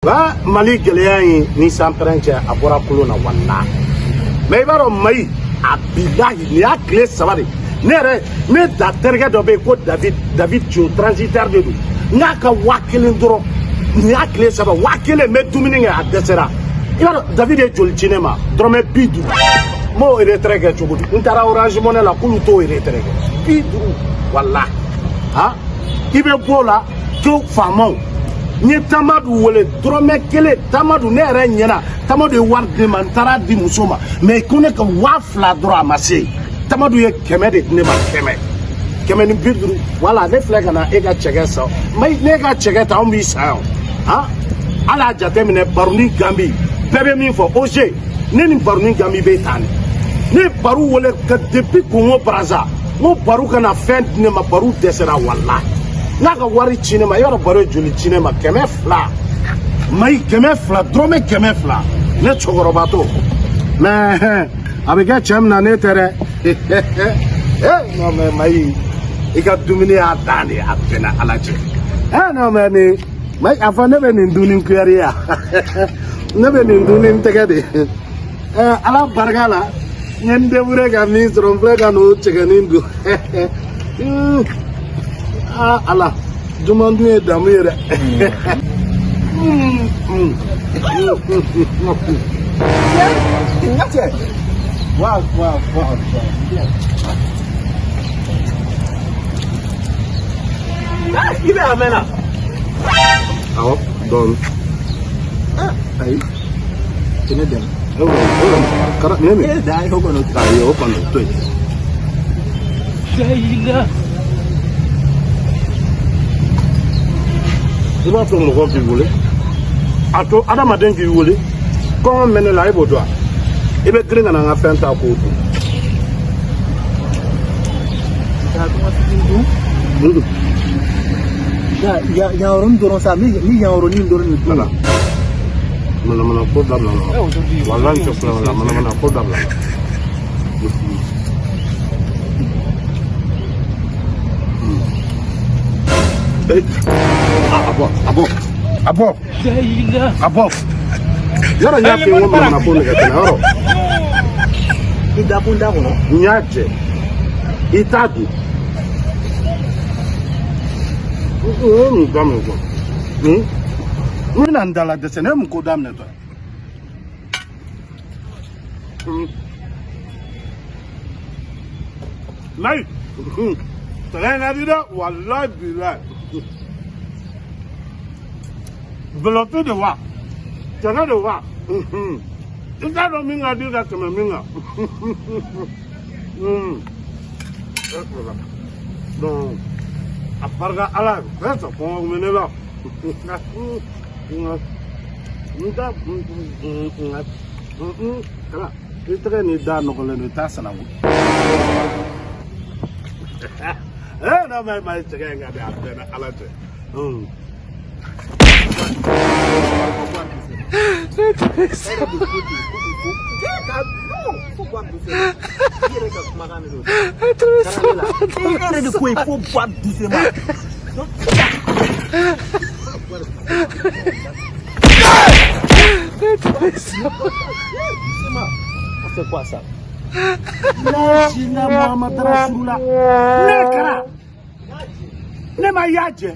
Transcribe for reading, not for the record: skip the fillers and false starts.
Ba Mali gɛlɛya in ni sanpɛrɛn cɛ, a bɔra kolon na walahi. Mais i b'a dɔn Mayi, a bilahi, nin y'a tile 3 de. Ne yɛrɛ, ne da terikɛ dɔ bɛ yen ko David, David Tio, transitaire de don. N k'a ka 1000 dɔrɔn, nin y'a tile 3, 1000, n bɛ dumuni kɛ, a dɛsɛra. I b'a dɔn David ye joli ci ne ma? Dɔrɔmɛ 50. N b'o retrait kɛ cogo di? N taara Orange Money la, k'olu t'o retrait kɛ. 50 walahi. Han, i bɛ bɔ o la ko faamaw. N ye Tamadu wele, dɔrɔmɛ 1. Tamadu, ne yɛrɛ ɲɛna, Tamadu ye wari di ne ma, n taara di muso ma, mais ko ne ka 2000 dɔrɔn, a ma se. Tamadu ye 100 de di ne ma, 150. Wala ne filɛ ka na e ka cɛkɛ san. Mais ne ka cɛkɛ ta, anw b'i san yan. Han, hali a jateminɛ, Baruni Gambi bɛɛ bɛ min fɔ oze, ne ni Baruni Gambi bɛ tan de. Ne ye Baru wele ka depuis Congo Brazza, n ko Baru ka na fɛn di ne ma, Baru dɛsɛra walahi. N'a ka wari ci ne ma, i b'a dɔn Baru ye joli ci ne ma? 200. Mayi, 200, dɔrɔmɛ 200. Ne cɛkɔrɔba to. Mais a bɛ kɛ cɛ min na, ne tɛ dɛ. Eh non, mais Mayi, i ka dumuni y'a dan de ye, a bɛnna Ala cɛ. Eh non, mais nin Mayi, a fɔ ne bɛ nin dun ni kuyɛri ye, ne bɛ nin dun ni n tɛgɛ de ye. Eh, Ala barika la, n ye n débrouillé ka min sɔrɔ, n filɛ ka n'o cɛkɛnin dun. Ah Ala, duman dun ye damu ye dɛ. N ka cɛ. Waaw waaw waaw. I bɛ a mɛnna. Awɔ, dɔɔni. Ayi. Tɛ ne dɛmɛ. Kara nin ye min? E da ye o kɔnɔ. Ayi, o kɔni to yen. I b'a to mɔgɔw k'i wele, a to adamaden k'i wele. Kɔngɔ mɛn ne la, e b'o dɔn wa? I bɛ girin ka na n ka fɛn ta k'o dun. Ka kuma fitinin dun. Ya yan yɔrɔnin dɔrɔn sa, ni yan yɔrɔnin dɔrɔn de dun. Voilà. Manamana ko dabila la. Walahi, n tɛ kulonkɛ la, manamana ko dabila la. A bɔ, a bɔ, a bɔ, a bɔ. Yɔrɔ n y'a f'i ye, n ko manamana ko nɛgɛ tɛ n na yɔrɔ. I da kun da kɔnɔ. N y'a jɛ, i t'a dun. N ye mun daminɛ kɔ? N bɛna n dala dɛsɛ, ne ye mun ko daminɛ tɔ ye? Nayi, tɛgɛ in ka di dɛ, walayi bilayi. Bɛlɛtu de wa, tɛgɛ de wa. I t'a dɔn min ka di ka tɛmɛ min kan. Donc, a barika Ala ye, fɛn sɔrɔ kɔngɔ kun bɛ ne la. N ta kala, i tɛgɛ n'i da nɔgɔlen don, i t'a sanango. Eh non, mais ma cɛkɛ in ka di, a bɛnna Ala cɛ. Faut boire doucement. I yɛrɛ ka kumakan de don. E yɛrɛ de ko il faut boire doucement. Doucement. C'est quoi ça? La sina Muhammad Rasulullah. Ne kɛra. Ne ma y'a jɛ.